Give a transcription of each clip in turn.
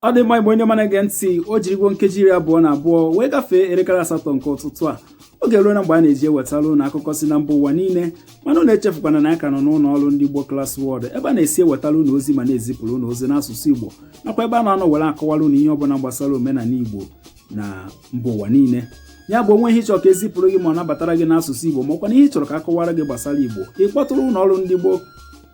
Ọ dị mma, Igbo ndị ọma na-ege ntị. O jirigwo nkeji 22 wee gafee elekere 8 nke ụtụtụ a. Oge ruo na mgbe a na-eji ewetara ụnụ akụkọ si na mba ụwa niile. Mana ụnụ echefukwana na anyị ka nọ n'ụlọ ọrụ ndị Igbo Class World, ebe a na-esi ewetara ụnụ ozi ma na-ezipụrụ ụnụ ozi n'asụsụ Igbo, nakwa ebe a na-anọ were akọwara ụnụ ihe ọbụla gbasara omenala Igbo na mba ụwa niile. Ya bụ, onwe ihe ị chọrọ ka ezipụrụ gị ma ọ nabatara gị n'asụsụ Igbo, ma ọkwa na ihe ị chọrọ ka akọwara gị gbasara Igbo, ị kpọtụrụ ụlọ ọrụ ndị Igbo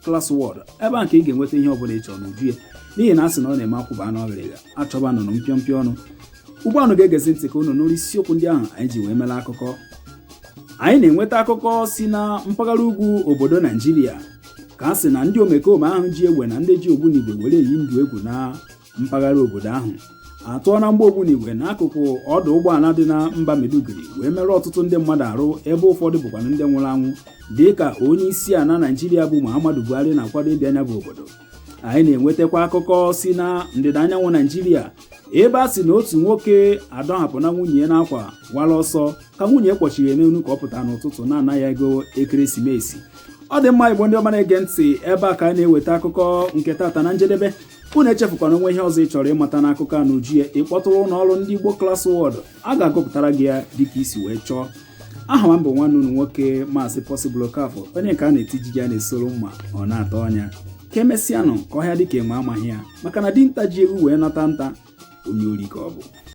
Class World ebe a nke ị ga-enweta ihe ọbụla ị chọrọ n'uju ya, n'ihi na a sị na ọ na-eme akwụba anụ ọghịrịgha achọba nụnụ mpịọmpịọ ọnụ. Ugbu a unu ga-egezi ntị ka unu nụrụ isiokwu ndị ahụ anyị ji wee mere akụkọ. Anyị na-enweta akụkọ si na mpaghara ugwu obodo Naijiria, ka a sị na ndị omekome ahụ ji egbe na ndị ji ogbunigwe were eyi ndụ egwu na mpaghara obodo ahụ atụọ na mgba ogbunigwe n'akụkụ ọdụ ụgbọala dị na mba Maiduguri wee merụọ ọtụtụ ndị mmadụ arụ, ebe ụfọdụ bụkwanụ ndị nwụrụ anwụ, dị ka onye isi ala Naijiria bụ Muhammadu Buhari na-akwado ịbịa nya bụ obodo. Anyị na-enwetakwa akụkọ si na ndịda anyanwụ Naijiria, ebe a sị na otu nwoke adọhapụ na nwunye ya n'akwa wara ọsọ ka nwunye kpọchiri n'elu ka ọ pụtara n'ụtụtụ na-ana ya ego ekeresimesi. Ọ dị mma, Igbo ndị ọma na-ege ntị, ebe a ka anyị na-eweta akụkọ nke tata na njedebe. Unu echefukwana, onwe ihe ọzọ ị chọrọ ịmata n'akụkọ a n'uju ya, ị kpọtụrụ ụlọ ọrụ ndị Igbo Class World, a ga-agụpụtara gị ya dịka isi wee chọọ. Aha m bụ nwanne unu nwoke, Maazị Possible Okafọ, onye nke a na-etiji ya na-esoro mma ọ na-ata ọnya. Ka emesịanụ, ka ọhịa dịka enwe amaghị ya, maka na dinta ji ewu wee nata nta, onye ori ka ọ bụ.